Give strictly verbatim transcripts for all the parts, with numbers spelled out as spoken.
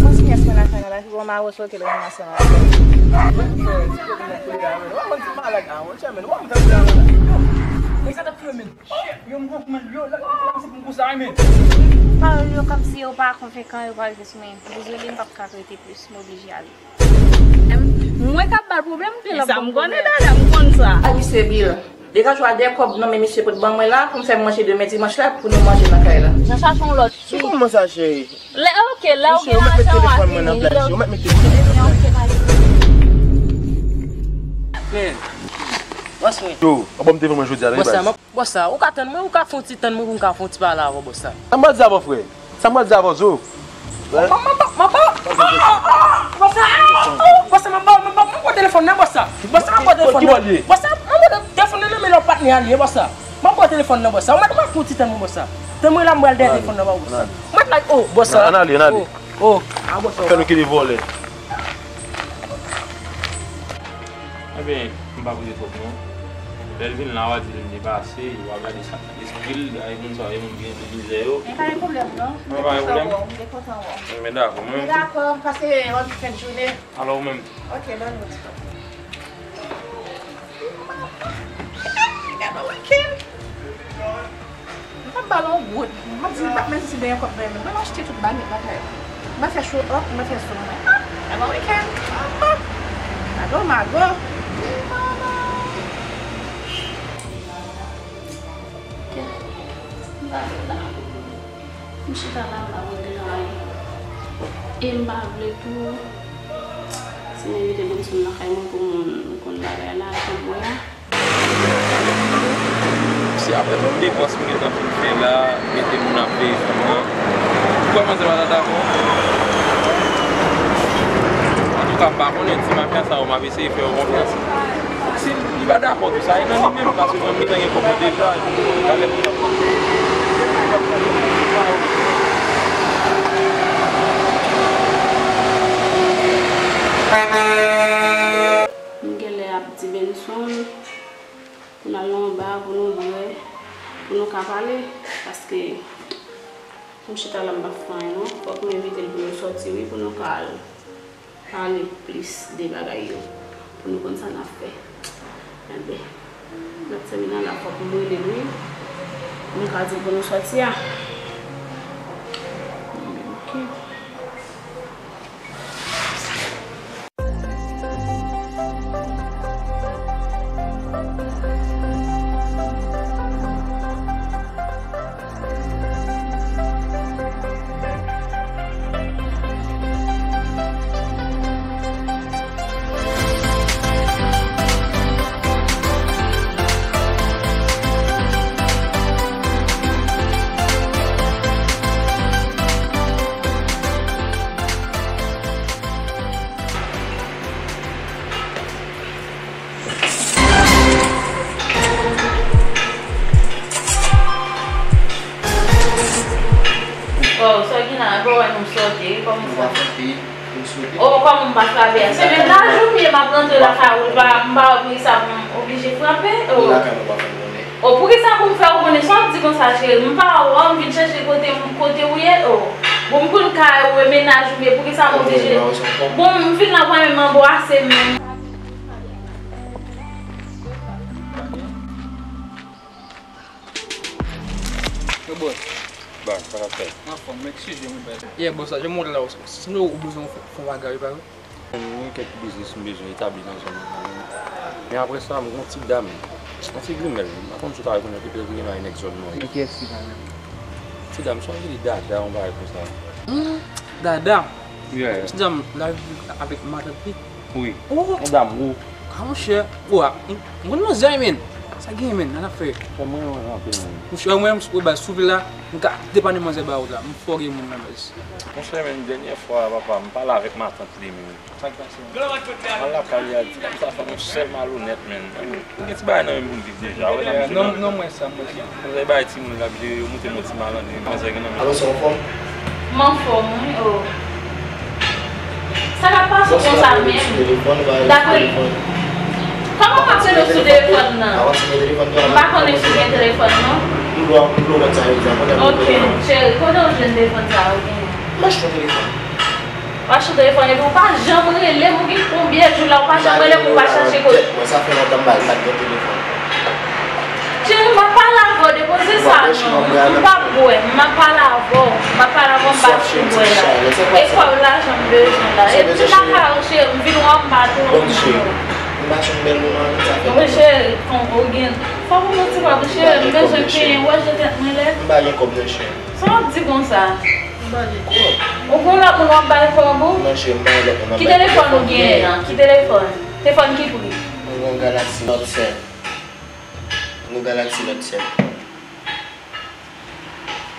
Mwen si yès mwen lakay la, bon, ma wè sòt la menm ansanm avè. Mwen fè ti kote mwen koule la, men. Mwen ti malad la, mwen chè, men. Mwen mwen tankou la, men. Nèg sa t ap fè, men. Yo, m konprann, yo, la, la, se pou m konsa, men. Pawòl yo kòmsi yo pa konvenkan, yo pa rive sou mwen. Dezole, m p ap ka rete plis, m oblije ale. Mwen k ap ba l pwoblèm, li p ap ban m pwoblèm. Dada, m konn sa. Ay, misye Bill. Degaj w a de kòb nan men misye pou t ban mwen la, pou m fè manje demen dimanch la, pou nou manje nan kay la. Jan chache yon lòt fi. Sou kòman sa, cheri? Lè, ok, lè w gen lajan, w a vini. Lè w gen lajan, ok, pa gen. Men, bòs mwen. Yo, w ap ban m telefòn mwen jodi a, non, bòs sa, baz. Bòs sa, ou ka tann mwen, ou ka fè yon ti tann mwen pou m ka fè yon ti pale avè w, bòs sa. Sa m pral di avè w, frè? Sa m pral di avè w, Zo? Bòs sa, bòs sa, m ap ba w, m ap ba w, m ap ba w telefòn nan, bòs sa. Bòs sa, m ap ba w telefòn nan. Bòs sa, m ap ba w telefòn nan, men lè w patnè a li ye, bòs sa. M ap ba w telefòn nan, bòs sa. Ou mèt, ou mèt fè yon ti tann mwen, bòs sa. Tann mwen la, m pral dèyè telefòn nan ba w, bòs sa. Ou mèt la, oh, bòs sa. Ann ale, ann ale. Oh, oh, ah, bòs sa. Fè nou kite vòlè. Ebyen, m pa priye twòp non. Lè l vin la, w a di l m depase, w a gade sa. Espri l, ay moun sa, e moun ki gen tout mizè yo. Men pa gen pwoblèm non. M te kontan wè w, m te kontan wè w. Men dakò, mwen. Men dakò, pase yon fen jounen. Alò, ou menm? Ok, ban nou ti pa. Gade wikenn. M ap ba l yon goud. M ap di l pa menm si benyen kòb mwen menm. Mwen achte tout bagay nan kay la. Mwen fè show up, mwen fè sou mwen. Ah, avan wikenn. Ah, ah. Mago, mago. M chita la, m pa regle anyen. E m pa vle tou, si m envite Benson lakay mwen pou moun konn bagay la, tankou la. Si apre tout depans m gentan fin fè la, mete moun ap veye fanm nan, ou kwè manzè pa ta dakò? Antouka, m pa konnen, ti mafya sa yo, m ap eseye fè yo konfyans. Si li pa dakò tou sa, e nan li menm, paske mwen, m gentan gen kòb mwen deja, talè pou l ap. M genlè ap di Benson pou n al nan yon ba, pou nou bwè, pou nou ka pale, paske pou m chita la m pa fè anyen non. Fòk m envite l pou nou sòti wi, pou nou ka al pale plis de bagay yo, pou nou konn sa n ap fè. Enben, n ap tèmine la, fòk m rele l wi, pou m ka di l pou nou sòti a. Ok. Oh, sa ki la, pa wè nou sòti, kòman sa? Oh, kòman m pa frape a? Se menm nan jounen m ap rantre lakay ou, m pa, m pa wè poukisa pou m oblije frape. Oh. Oh, poukisa pou m fè ou konnen sa w ap di konsa, cheri? M pa wè w, m vin chèche kote, kote ou ye. Oh. Bon, m konn kay ou e mennaj ou ye, poukisa m oblije? Bon, m fin la, mwen menm m anbwase menm. Yo, bòs. Ba, sa k ap fèt? Anfòm, m eskize m, bèl. Yeah, bòs, la, jan m montre la, sanble ou bezwen fè, fè yon bagay, pa vre? Mwen gen kèk biznis m bezwen etabli nan zòn nan. Men apre sa, m gen yon ti dam, yon ti grimèl, m pa konn si w ta rekonèt li, paske li gen yon nèg zòn nan. Men kiyès ki sa menm? Ti dam, se yon ki rele Dada, yon bagay konsa. Hmm, Dada? Yeah. Ti dam, l ap viv avèk matant li? Wi. Oh! Yon dam wo. Ah, monchè. Ou a, m, m konn manzè, men. Sa gen, menn, an ap fè. Fè mwen yon anpil, menn. Monchè, mwen menm, baz, sou vil la, m ka depann manzè ba ou la. M fò gen moun nan, baz. Monchè, menn, dènyè fwa, papa, m pale avèk matant li, menn. Sa k pase? An lakay li a di, sa fè yon sèl malonèt, menn. Ou gen ti bagay nan men pou n viv deja, wè, n ap viv. Non, non, mwen sa, mwen sa. Manzè bay timoun l ap jere yo, moute m yon ti malandren, manzè gen nan men. Alo, sè, w anfòm? M anfòm, wi, o. Sa k ap pase w konsa menm? Dapre, kòman w ap rele w sou telefòn nan? M pa konnen si w gen telefòn, non. Ok, cheri, kote w jwenn telefòn sa a ou genyen? M achte yon telefòn. W achte yon telefòn epi w pa janm rele m, ou gen konbyen jou la, ou pa janm rele m, ou pa chache kote. Mwen, sa fè lontan m pa, m pa t gen telefòn. Cheri, m ap pale avè w, depoze sa non. M p ap bwè, m ap pale avè w, m ap pale avè w, m pa t fin bwè la. E kòb lajan m bezwen la. E ti lakay ou cheri, m vin wè w m pa twonpe w. Bon, cheri, m pase yon bèl moman avèk sa fè lontan. Wi, cheri, fò w gen, fò w gen ti kòb, cheri, m bezwen penyen, w wè jan tèt mwen lèd. M pa gen kòb non, cheri. Sa w ap di konsa? M pa gen kòb. Ou gen lòt moun w ap bay kòb ou? Non, cheri, m pa gen lòt moun m ap bay kòb. Ki telefòn ou genyen an? Ki telefòn? Telefòn ki pri? Mwen gen yon Galaxy Note sèt. Yon Galaxy Note sèt.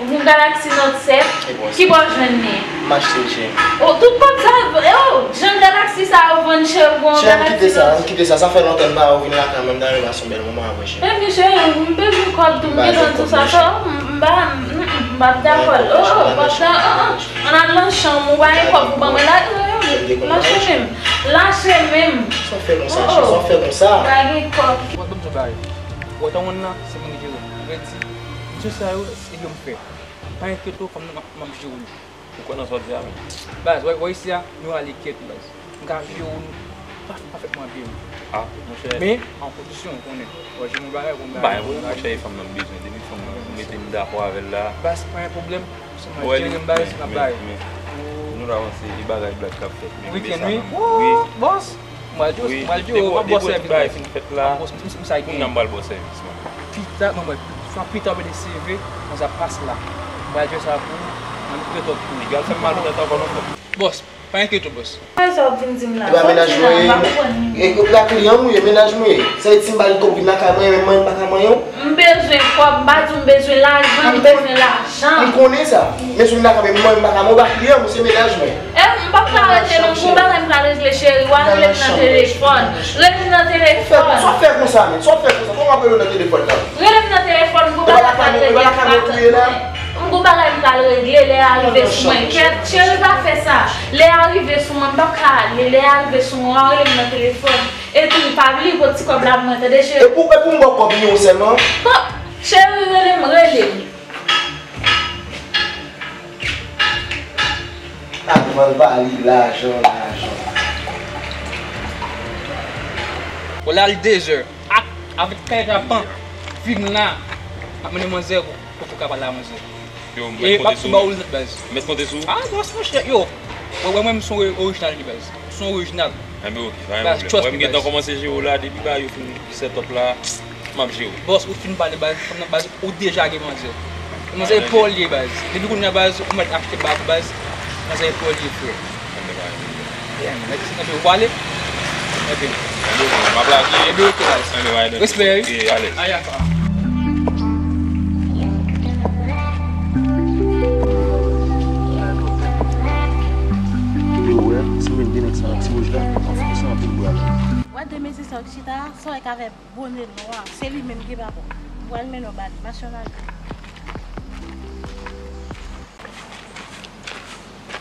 Ou gen Galaxy Note sèt? Ki bò w jwenn li? M achte l, cheri. O, tout kòb sa, o, jan Galaxy sa yo vann chè pou yon Galaxy Note. Cheri, ann kite sa, ann kite sa. Sa fè lontan n pa wè w vin lakay mwen, m ta renmen pase yon bèl moman avè w, cheri. Ebyen, cheri, m bezwen kòb tou, m gentan di w sa, m pa, m p ap dakò. O, o, m p ap dakò. Ann al nan chanm ou, pa gen kòb pou ban mwen la. Lache menm. Lache menm. Sa w fè konsa, cheri, sa w fè konsa. Pa gen kòb. Wè, ban m di w bagay. Wè, tan w nan, se mwen ki jere. Mwen di, mesye sa yo, se yo m fè. Pa enkyete w, fanm nan, m ap, m ap jere w. Ou kwè nan sa w di a, menm? Baz, wè, wè isi a, nou ale kèt, baz. M ka jere w, nou pa, pa fèt mwen anpil. Ah, monchè. Men, an kondisyon, ou konnen. Wè, jere yon bagay, yon bagay. Ba, yon bagay, monchè, e fanm nan m bezwen. Depi fanm nan mete m dakò avè l la. Baz, pa gen pwoblèm. Sèlman jere m, baz, n ap bay. Nou la avanse, e bagay blak k ap fèt. Men wikenn, wi. Wi. Bòs. M pral di w, m pral di w, m ap ba w sèvis. Bagay fin fèt la. M ap ba w, m, m, m sa gen. Kounye a m pral ba w sèvis, man. Pita, non, mwen, swa pita oubyen de seve, mwen sa pas la. M pral di w sa pou ou, mwen met retò pou ou. Piga l fè m mal ou nèt ankò non, frè. Bòs, pa enkyete w, bòs. Sa w ap vin di m la? E pa mennaj mwen ye. E, e, pa kliyan m ou ye, mennaj mwen ye. Sa vle di si m ba li kòb vin lakay mwen, mwen, mwen pa ka manyen w? M bezwen kòb, m pa di w m bezwen lajan, m bezwen lajan. M konnen sa. Men si w vin lakay mwen, mwen, m pa ka manyen w, ou pa kliyan m, ou se mennaj mwen. E, m p ap ka rete non, m gon bagay m pral regle cheri, w a rele m nan telefòn. Rele m nan telefòn. Sa w fè konsa menm? Sa w fè konsa? Kòman w ap rele w nan telefòn la? Rele m nan telefòn, m gon bagay m pral regle. M gon bagay m pral regle, lè a rive sou mwen. Kèt, cheri pa fè sa. Lè a rive sou mwen, m p ap ka ale. Lè a rive sou mwen, w a rele m nan telefòn. Epi w pa bliye pot ti kòb la pou mwen, tande cheri. E pou, e pou m ba w kòb yon sèlman? Kòb, cheri rele m, rele m. Ak mal pale, lajan, lajan. Ou la al dezè. Ak, avèk kay trapan. Vin la. Ap mennen manzè pou, pou, pou ka pale a manzè. Yo, mèt konte sou ou. Mèt konte sou ou. Ah, bòs, monchè, yo. Wè, wè, mwen, m son orijinal li, baz. M son orijinal. Enben, ok, pa gen pwoblèm. Wè, m gentan kòmanse jere w la, depi bagay yo fin set up la. M ap jere w. Bòs, ou fin pale, baz, fanm nan, baz, ou deja gen manzè. Manzè e pa w li ye, baz. Depi kounye a, baz, ou mèt achte bag ou, baz. Manzè e pa w li ye, frè. Anben, pa gen pwoblèm. Yeah, man. Anben, ou pale? Anben. Anben, m ap lage. Anben, ok, baz. Anben, pa gen pwoblèm. Respè, wi. Ok, alèz. Aya, pa. Yo, wè, si mwen gen nèg sa nan ti wouj la, m ap fouke sa anpil bra la. Wè de mesye sa yo ki chita a, sa w wè k avè Bone nwa, se li menm ki papa w. M pral mennen w ba li, mache ann ale.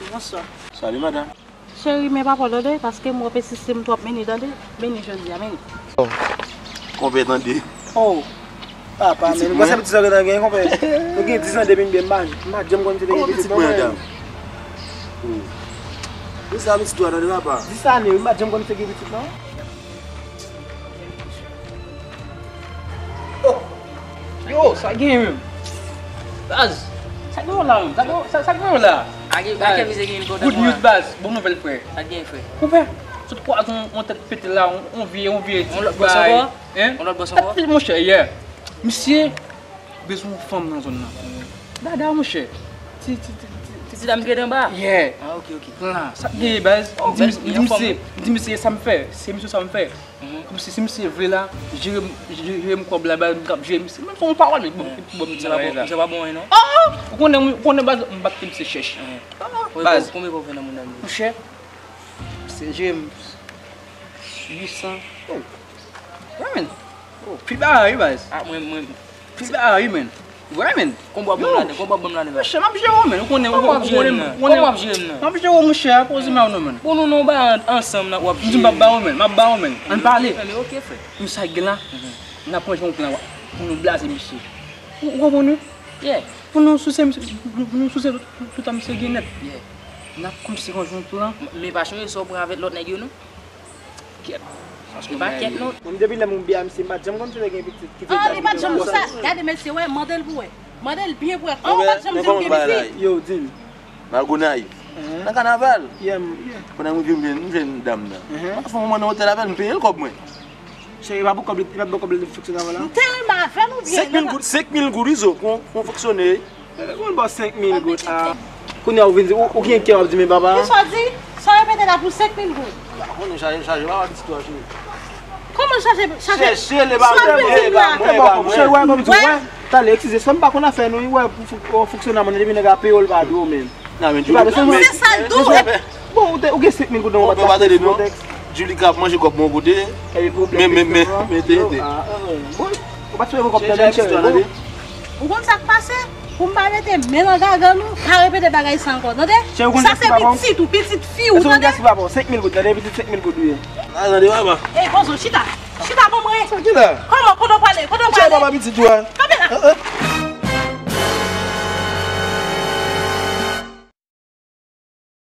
Bonswa. Salut, madame. Cheri, men papa w tande, paske m wè w pesistim twòp, men li tande, men li jodi a, men li. Oh. Konpè tande. Oh. Papa, men, ou panse pitit sa w gentan genyen, konpè? Nou gen diz an depi n byen, m pa, m pa janm konn se te gen pitit, non, mwen. Oh. Ou sa pitit ou a tande, papa? Dis ane, wi, m pa janm konn se gen pitit, non. Oh! Yo, sa gen menm? Baz, sa gen la menm? Sa gen, sa, sa gen la? Good news, baz. Bon nouvèl, frè. Sa gen, frè? Konpè, sot kwaze yon, yon tèt pete la, yon, yon vye, yon vye ti bay. Yon lòt bòs ankò? Hein? Yon lòt bòs ankò? Monchè, yeah. Misye bezwen yon fanm nan zòn nan. Dada, monchè. Ti, ti, ti, ti, ti Ti dam ki rete anba? Yeah. Ah, ok, ok. Plan. Sa k genyen, baz? M di misye, m di misye sa m fè. Se misye sa m fè. Kòmsi si misye vle la, jere m, jere m kòb la, baz, m k ap jere misye. Menm fò m pa wè l, men bon, bon, misye pa bon, misye pa bon, non? Ah! Ou konnen, ou konnen, baz, m pa kite misye chèch. Ah, baz. Konbyen kòb ou fè nan moun nan? Monchè, misye jere m uit san. Oh. Wè, men. Oh, pi ba, wi, baz. Ah, mwen, mwen. Pi ba, wi, men. Wè, men. Konbyen w ap ban m ladan? Konbyen w ap ban m ladan? Monchè, m ap jere w, men. Ou konnen, ou konnen, ou konnen. Konbyen w ap jere m nan? M ap jere w, monchè. Poze men non, men. Bon, nou, nou ba ansanm nan, w ap jere. M di m p ap ba w, men. M ap ba w, men. Ann pale. Men, ok, frè. Nou sa gen la. N ap manje yon plan pou nou blaze misye. Ou, ou konprann, wi? Yeah. Pou nou souse misye, pou nou souse tout, tout, tout tan misye gen nèt. Yeah. N ap kòmsi manje yon plan. Men pa chanje sa w pran avèk lòt nèg yo, non? Kèt. Li pa kèt, non. Mwen, depi lè m oubyen misye, m pa t janm konn si l gen pitit. Ki te... Ah, li pa t janm sa. Gade, mesye, wè, mande l pou wè. Mande l byen pou wè. An, ou pa t janm di m gen pitit. Yo, di m. Magonayiv. Nan kanaval. Yeah, m, yeah. Pandan m rive, m jwenn, m jwenn dam nan. M pa fè yon moman nan otèl avè l, m peye l kòb mwen. Cheri, e pa pou kòb li, e pa pou kòb li fonksyone avè l la? M te renmen avè l oubyen? Senk mil goud, senk mil goud, Izo, pou, pou fonksyone. Mwen ba w senk mil goud. Ah. Kounye a ou vin di, ou, ou gen kè w ap di, men papa. Kisa w di? Sa w repete la pou senk mil goud? Ou konnen chaje, chaje pa wè ti twa, cheri. Kòman chaje, chaje? Chèche, le ba mwen, le ba mwen, le ba mwen. Cheri, wè, ban m di w, wè. Talè, eskize, se m pa konn afè nou, wè, pou fon-, fonksyonè a, depi nèg la peye w, l pa dwe w menm. Nan, men Djouly ka manje. Se sa l dwe w. Bon, ou te, ou gen senk mil goud nan men w, ou pa t ka fè ti pwotèks. Djouly ka ap manje kòb mwen kote. Men, men, men, men, te, te. Bon, ou pa t fè yon kòb nan men cheri. Ou konn sa k pase? Pou m pa mete men nan gagann ou, pa repete bagay sa ankò, tande? Sa se pitit ou, pitit fi ou, tande? Senk mil goud, tande, pitit, senk mil goud li ye. Tande, papa. Ey, Bozo, chita. Chita, bon, mwen. Sa ki la? Kòman, kote w prale? Kote w prale? Papa pitit ou a. Kanpe la.